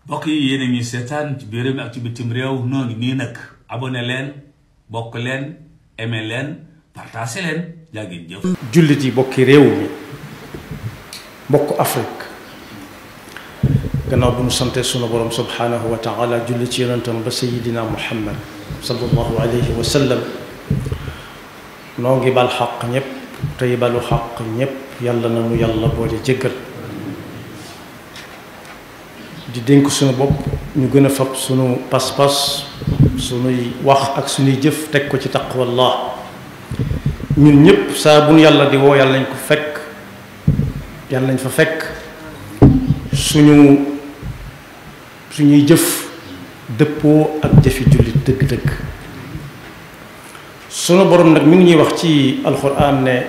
mbokk yi yéen a ngi seetaan ci biir réew mi ak ci bitim réew noo ngi nii nag abonné leen bokk leen aimé leen partagé leen jaa ngeen jëf. jullit yi bokki réew mi bokk Afrique gannaaw bu ñu sante sunu borom subhanahu wa taala julli ci yonentam ba sayidina Muhammad sallallahu alayhi wa sallam noo ngi bal xaq ñëpp tey balu xaq ñëpp yàlla na nu yàlla boole jéggal di dénk suñu bopp ñu gën a fab suñu pas-pas suñuy wax ak suñuy jëf teg ko ci taqwallah ñun ñëpp saa bu nu yàlla di woo yàlla nañ ko fekk yàlla nañ fa fekk suñuy jëf dëppoo ak jëfi jullit dëgg-dëgg sunu borom nag mi ngi ñuy wax ci alxuraan ne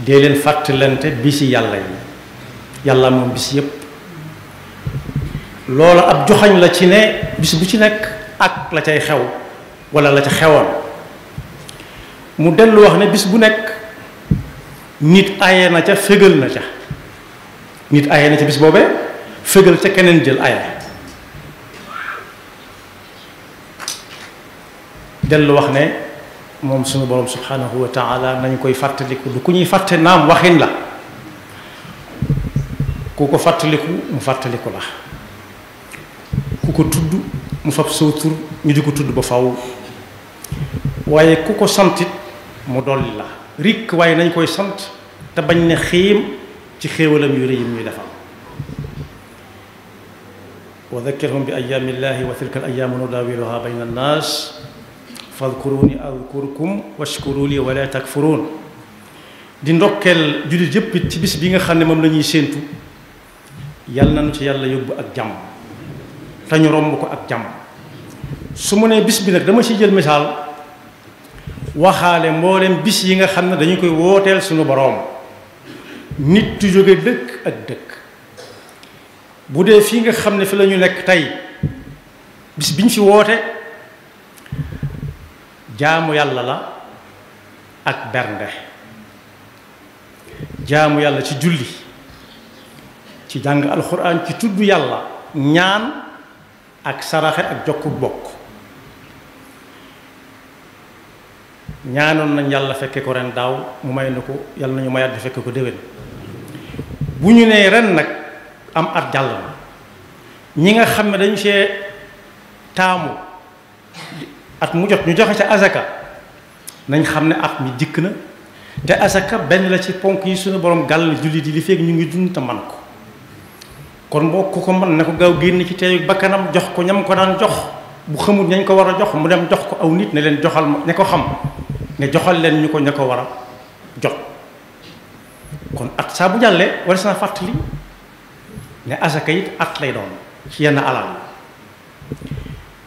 dee leen fàttalante bisi yàlla yi yàlla moom bis yépp loola ab joxañ la ci ne bis bu ci nekk ak la cay xew wala la ca xewoon mu dellu wax ne bis bu nekk nit aye na ca fégal na ca nit aye na ca bis boobee fégal ca keneen jël aye dellu wax ne moom suñu borom subhanahu wa taala nañu koy fàttaliku du ku ñuy fàtte naam waxin la ku ko fàttaliku mu fàttaliku la ku ko tudd mu fab saw tur ñu di ko tudd ba faw waaye ku ko santit mu dolli la rikk waaye nañ koy sant te bañ ne xiim ci xéewalam yu rëy yi ñuy defal wa dakkirhum bi ayaamillahi wa tilka al ayaamu nudaawiluha bayna annaas fadkuruni adkurkum washkuru li wala takfurun di ndokkeel jullit yëpp ci bis bi nga xam ne moom la ñuy séentu yàlla nañu ci yàlla yóbbu ak jàmm te ñu romb ko ak jàmm su mu nee bis bi nag dama ci jël misaal waxaale mboolem bis yi nga xam ne dañu koy wooteel suñu boroom nit du jóge dëkk ak dëkk bu dee fii nga xam ne fi la ñu nekk tey bis bi ñu fi woote jaamu yàlla la ak bernde jaamu yàlla ci julli ci jàng alxuraan ci tudd yàlla ñaan ak saraxe ak jokku bokk ñaanoon nañ yàlla fekke ko ren daaw mu may na ko yàlla nañu mayaat di fekke ko déwén bu ñu nee ren nag am at jàll na ñi nga xam ne dañu see taamu at mu jot ñu joxe ca azaka nañ xam ne at mi dikk na te azaka benn la ci ponk yi suñu borom gàll jullit yi li fekk ñu ngi dund te man ko kon boo ku ko mën ne ko gaaw génn ci teeyu bakkanam jox ko ñam ko daan jox bu xamul ñañ ko war a jox mu dem jox ko aw nit ne leen joxal ma ne ko xam ne joxal leen ñu ko ña ko war a jot kon at saa bu jàllee wala saa fàttali ne asaka it at lay doon ci yenn alal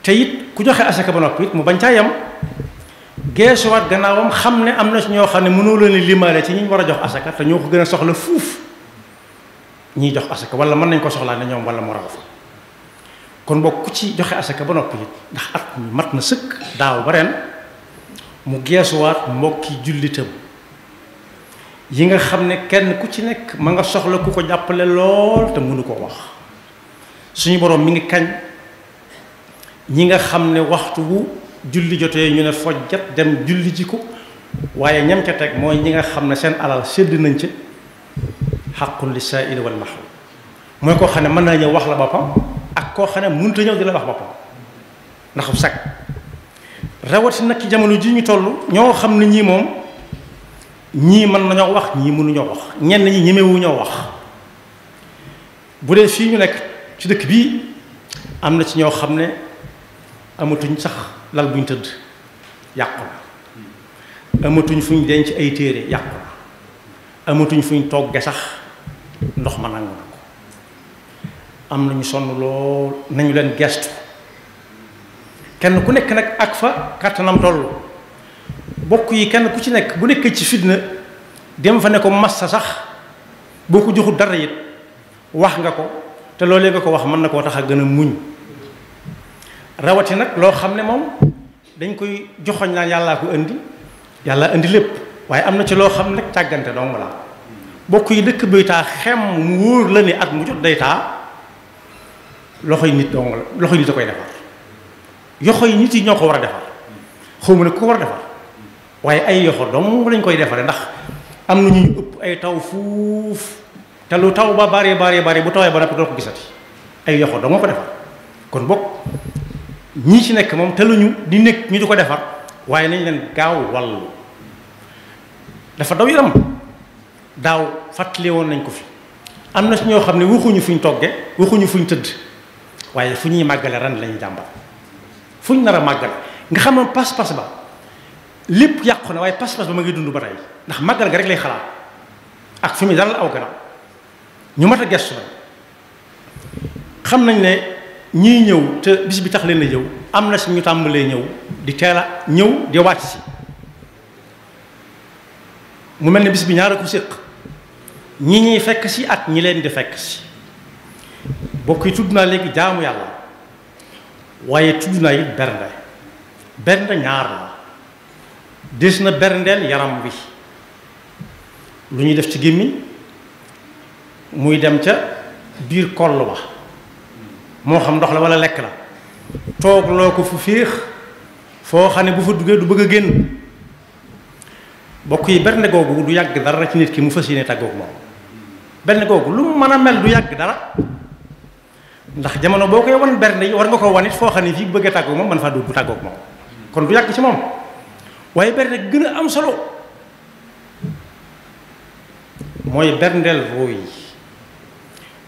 te it ku joxe asaka ba noppi it mu bañ caa yem geesuwaat gannaawam xam ne am na ci ñoo xam ne mënoo leen limaale ci ñi war a jox asaka te ñoo ko gën a soxla fuuf ñiy jox asaka wala mën nañ ko soxlaa ne ñoom wala mu raw fa kon boo ku ci joxe asaka ba noppi it ndax at mi mat na sëkk daaw ba ren mu geesuwaat mbokki jullitam yi nga xam ne kenn ku ci nekk ma nga soxla ku ko jàppale lool te mënu koo wax suñu boroom mi ngi kañ ñi nga xam ne waxtu wu julli jotee ñu ne fojjat dem julli ji ko waaye ñam ca teg mooy ñi nga xam ne seen alal sédd nañ ca xaqun li saa'ili wal mahrum mooy koo xam ne mën naa ñëw wax la boppam ak koo xam ne mënut a ñëw di la wax boppam ndax sag rawati nag ci jamono ji ñu toll ñoo xam ne ñii moom ñii mën nañoo wax ñii mënuñoo wax ñenn ñi ñemewuñoo wax bu dee fii ñu nekk ci dëkk bii am na ci ñoo xam ne amatuñ sax lal buñ tëdd yàqu na amatuñ fuñ denc ay téere yàqu na amatuñ fuñ togge sax ndox ma nangu na ko am nañu sonn lool nañu leen gestu kenn ku nekk nag ak fa kàttanam toll bokk yi kenn ku ci nekk bu nekkee ci fitna dem fa ne ko massa sax boo ko joxul dara it wax nga ko te loolee nga ko wax mën na koo tax a gën a muñ rawati nag loo xam ne moom dañ koy joxoñ naan yàllaa ko indi yàlla indi lépp waaye am na ci loo xam ne càggante dong la bokk yi dëkk bay taa xem mu wóor la ne at mu jot day taa loxoy nit dong la loxoy nit a koy defar yoxoy nit yi ñoo ko war a defar xawma ne ku ko war a defar waaye ay yoxo dong lañ koy defaree ndax am na ñu ëpp ay taw fuuf te lu taw ba bari bu tawee ba noppi doo ko gisati ay yoxo dong ko defar kon bokk ñii ci nekk moom te luñu di nekk ñu di ko defar waaye nañ leen gaaw wàllu dafa daw yaram daaw fàttali woon nañ ko fi am na si ñoo xam ne waxuñu fuñ togge waxuñu fuñ tëdd waaye fu ñuy màggale ren lañu jàmbat fuñ nar a màggale nga xam ne pas-pas ba lépp yàqu na waaye pas-pas ba ma ngi dund ba tey ndax màggal ga rek lay xalaat ak fi muy dalal aw gannaaw ñu mat a gestu la xam nañ ne ñii ñëw te bis bi tax leen a ñëw am na si ñu tàmbalee ñëw di teel a ñëw di wàcc si mu mel ne bis bi ñaara ko séq ñi ñuy fekk si ak ñi leen di fekk si bokk yi tudd naa léegi jaamu yàlla waaye tudd naa it bernde bernde ñaar la des na berndeel yaram wi lu ñuy def ci gémmiñ muy dem ca biir koll ba moo xam ndox la wala lekk la toog loo ko fu féex foo xam ne bu fa duggee du bëgg a génn bokk yi bernde googu du yàgg dara ci nit ki mu fas yéene tàggoog moom bernde googu lu mu mën a mel du yàgg dara ndax jamono boo koy wan bernde yi war nga ko wan it foo xam ne fii bu bëggee tàggoog moom man faa dugg tàggoog moom kon du yàgg ci moom waaye bernde gën a am solo mooy berndeel ruu yi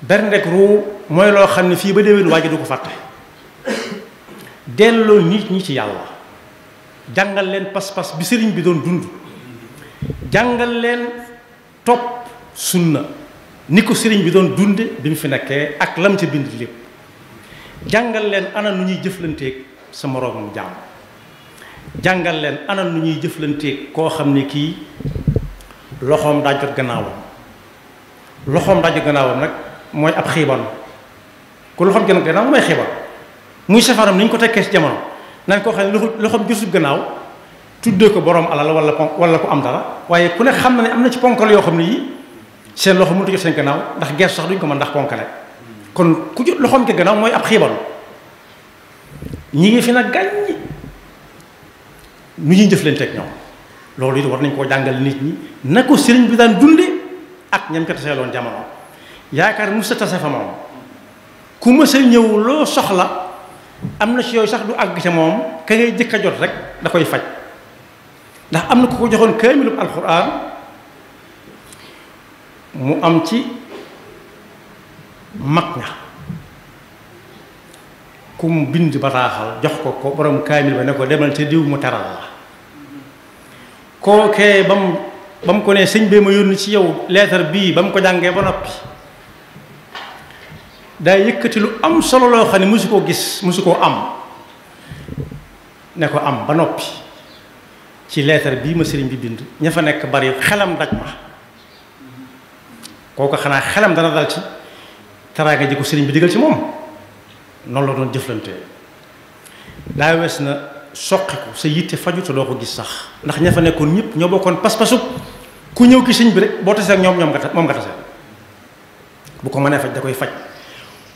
berndeek ruu mooy loo xam ne fii ba déwén waa ji du ko fàtte delloo nit ñi ci yàlla jàngal leen pas-pas bi sëriñ bi doon dund jàngal leen topp sunna ni ko sëriñ bi doon dunde bi mu fi nekkee ak lam ca bind lépp jàngal leen ana nu ñuy jëflanteeg sa moroomam jaam jàngal leen ana nu ñuy jëflanteeg koo xam ne kii loxoom daa jot gannaawam nag mooy ab xiiban ku loxoom jot gannaaw mooy xiiban muy safaram ni ñu ko tekkee ci jamono nañ koo xam ne loxoom jotul gannaaw tuddee ko borom alal wala ko am dara waaye ku ne xam na ne am na ci ponkal yoo xam ne yii seen loxo mënut a jot seen gannaaw ndax gees sax duñ ko mën ndax ponkale kon ku jot loxoom ci gannaaw mooy ab xiiban ñi ngi fi nag gàññi nu ñuy jëflanteeg ñoom loolu it war nañ koo jàngal nit ñi na ko sëriñ bi daan dunde ak ñam ko taseeloon jamono yaakaar mu sa tase fa moom ku ma sa ñëw loo soxla am na ci yooyu sax du àgg ca moom ka ngay jëkk a jot rek da koy faj ndax am na ku ko joxoon kaamilub alxuraan mu am ci mag ña ku mu bind bataaxal jox ko borom kaamil ba ne ko demal ca diw mu teral la kookee ba mu ko ne sëñ bee ma yónni ci yow leetar bii ba mu ko jàngee ba noppi daa yëkkati lu am solo loo xam ne mosu koo gis mosu koo am ne ko am ba noppi ci leetar bii ma sëriñ bi bind ña fa nekk bari xelam daj ma kooku xanaa xelam dana dal ci teraanga ji ko sëriñ bi digal ci moom noonu la doon jëflante daa wees na soqiku sa yitte faju te doo ko gis sax ndax ña fa nekkoon ñëpp ñoo bokkoon pas-pasu ku ñëw ki sëñ bi rek boo tasee ak moom nga tasee bu ko mënee faj da koy faj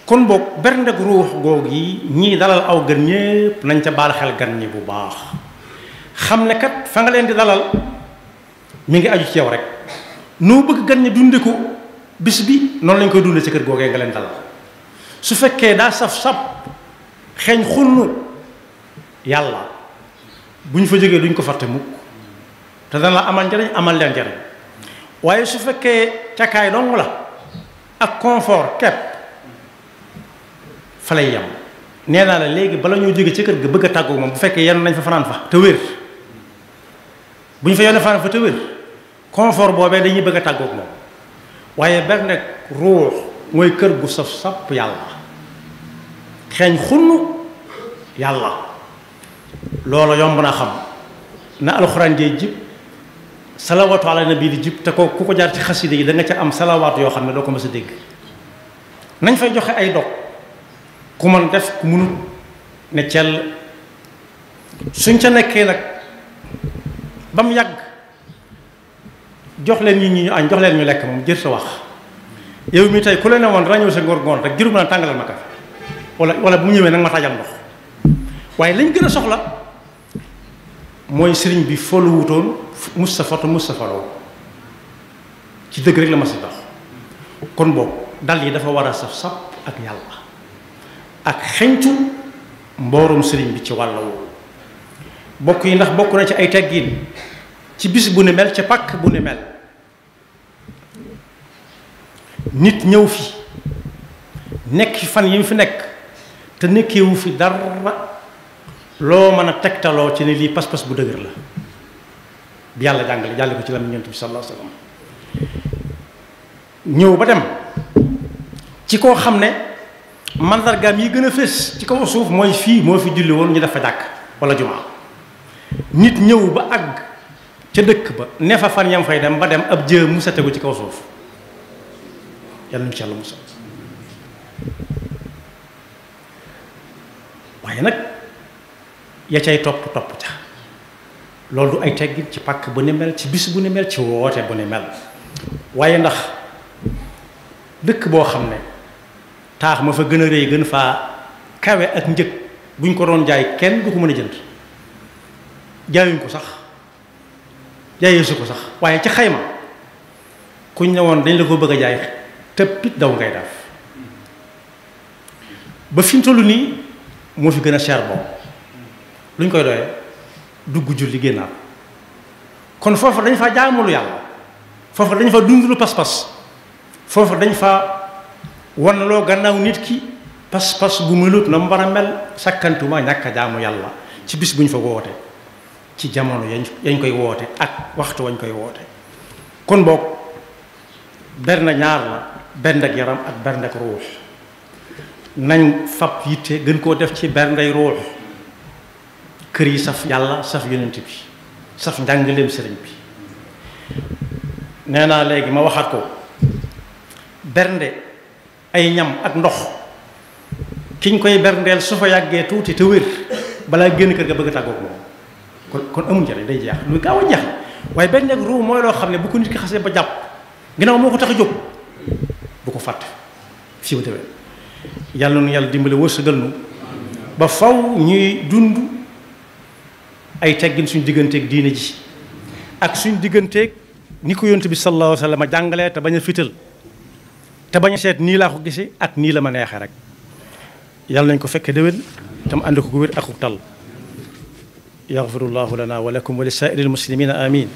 kon boog berndeg ruux googu yi ñii dalal aw gan ñépp nañ ca baal xel gan ñi bu baax xam ne kat fa nga leen di dalal mi ngi aju ci yow rek noo bëgg gan ñi dunde ko bis bi noonu lañ koy dunde ci kër googee nga leen dalal su fekkee daa saf-saf xeeñ xunnu yàlla bu ñu fa jógee duñ ko fàtte mukk te dana la amal njariñ amal leen njariñ waaye su fekkee cakaay dong la ak confort kepp fa lay yam nee naa la léegi bala ñoo jóge ci kër ga bëgg a tàggu moom bu fekkee yenn nañ fa fanaan fa te wér bu ñu fa yenn fanaan fa te wér confort boobee dañuy bëgg a tàggoog moom waaye ber nag ruux mooy kër gu saf sàpp yàlla xeeñ xunn yàlla loolu yomb naa xam na alxuraan jee jib salawaatu ala nabi di jib te ko ku ko jaar ci xasida yi da nga ca am salawaatu yoo xam ne doo ko mës a dégg nañ fay joxe ay dog ku man def ku mënut ne cell suñ ca nekkee nag ba mu yàgg jox leen ñi ñu añ jox leen ñu lekk moom jër sa wax yow mi tey ku la ne woon dana ñëw sa ngoon rek jëru ma tàngalal ma kafe wala bu mu ñëwee nag ma taajal ndox waaye lañ gën a soxla mooy sëriñ bi folu wutoon Moustapha te Moustapha loo ci dëgg rek la ma si dox kon boobu dal yi dafa war a saf sap ak yàlla ak xeñtu mboorum sëriñ bi ci wàll woowu bokk yi ndax bokk na ci ay teggin ci bis bu ne mel ci pàkk bu ne mel nit ñëw fi nekk fi fan yi mu fi nekk te nekkewu fi dara loo mën a tegtaloo ci ne lii pas-pas bu dëgër la bi yàlla jàngale ko ci lam Yonent bi sallallahu alayhi wasallam ñëw ba dem ci koo xam ne mandargaam yi gën a fés ci kaw suuf mooy fii moo fi julli woon ñu def fa jàkk wala jumaa nit ñëw ba àgg ca dëkk ba ne fa fan yam fay dem ba dem ab jë musa tegu ci kaw suuf yàlla ñu ci yàlla musa waaye nag ya cay topp ca loolu du ay teggin ci pàkk bu ne mel ci bis bu ne mel ci woote bu ne mel waaye ndax dëkk boo xam ne taax ma fa gën a rëy gën faa kawe ak njëg buñ ko doon jaay kenn du ko mën a jënd jaayuñ ko sax jaayee su ko sax waaye ci xayma kuñ ne woon dañ la ko bëgg a jaay tëppit daw ngay def ba fi mu toll nii moo fi gën a cher boobu luñ koy doyee dugg julli génnaat kon foofu dañ fa jaamulu yàlla foofu dañ fa dundlu pas-pas foofu dañ fa wanloo gannaaw nit ki pas-pas bu melut na mu war a mel sakkantuma ñàkk a jaamu yàlla ci bis bu ñu fa woote ci jamono yañ koy woote ak waxtu wañ koy woote kon boog bernde ñaar la bernde ak yaram ak bernde ak ruux nañ fab yitte gën koo def ci berndey ruux kër yi saf yàlla saf yonent bi saf njàngaleem sëriñ bi nee naa léegi ma waxaat ko bernde ay ñam ak ndox kiñ koy berndeel su fa yàggee tuuti te wér balaa génn kër ga bëgg a tàggoog moom kon amul njëriñ day jeex lu gaaw a jeex waaye benn ak ruu mooy loo xam ne bu ko nit ki xasee ba jàpp ginnaaw moo ko tax a jóg bu ko fàtte fii ba déwén yàlla nu yàlla dimbale wërsëgal nu ba faw ñuy dund ay teggin suñ digganteeg diine ji ak suñ digganteeg ni ko yonent bi sallallahu alayhi wa sallam jàngalee te bañ a fital te bañ a seet nii laa ko gisee ak nii la ma neexee rek yàlla nañ ko fekke déwén tam ànd ko gu wér akuk tal yaxfirullahu lana wa lakum wa li saa'iril muslimina amin